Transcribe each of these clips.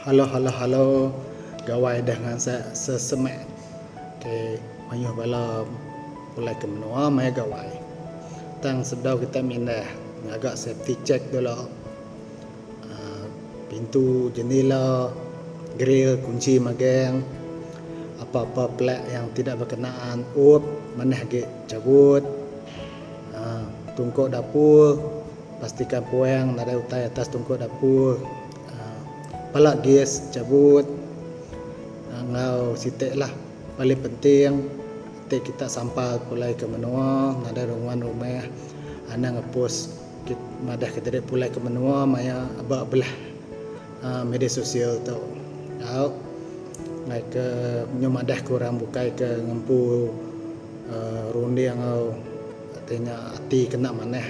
Halo halo halo gawai deh ngansak sesemak ke mayuh bala pulai ke menua maya gawai. Tang sebedau kita mindah ngaga safety check dulu uhh pintu jendela grill kunchi magang apa apa plak yang tidak berkenaan up manah agi chabut uhh tungkok dapur. Pastikan puang nadai utai atas tungkuk dapur. Pala gas chabut enggau siti lah paling penting enti kita sampal pulai ke menua nadai rungan rumah anang ngepos madah ke diri pulai ke menua maya aba belah media sosial tu. Au ngaih ke nyau madah ke orang bukai ke ngempu runding enggau Ati nya ati kena manah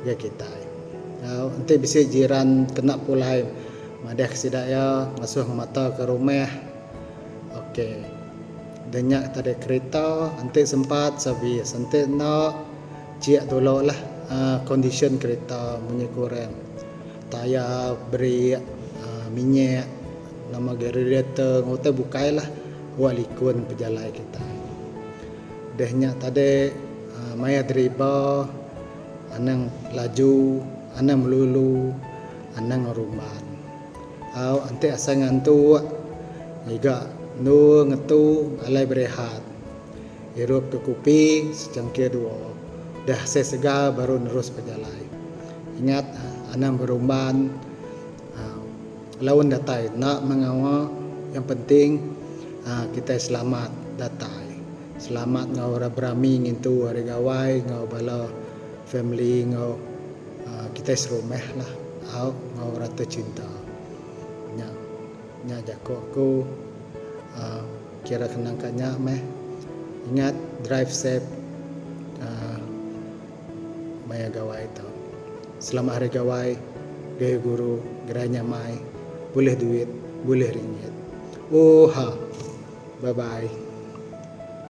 ngagai kitai. Enggau enti bisi jiran kena pulai madah ke sida iya ngasuh ngemata ke rumah. Ok. Dah nya tadi kerita enti sempat servis enti enda chik dulu lah uhh condition kerita munyi kurang. Tayar, brek, uhh minyak nama agi radiator enggau utai bukai lah wak likun pejalai kitai. Deh nya tadi maya deriba anang laju, anang melulu, anang ngerumban. Au enti asai ngantuk ngiga endur ngetu alai berehat. Irup ke kupi secangkir dua. Deh asai segar baru nerus pejalai. Ingat anang berumban Laun datai enda mengawa yang penting kitai selamat datai. Selamat enggau orang berami ngintu hari gawai enggau bala family enggau kitai serumah lah au enggau orang tercinta. Nya nya jaku aku uhh kira ke nangka nya meh ingat drive safe uhh maya gawai tu. Selamat Hari Gawai, Gayu Guru, Gerai Nyamai, Bulih Duit, Bulih Ringgit. Ooha! Bye bye.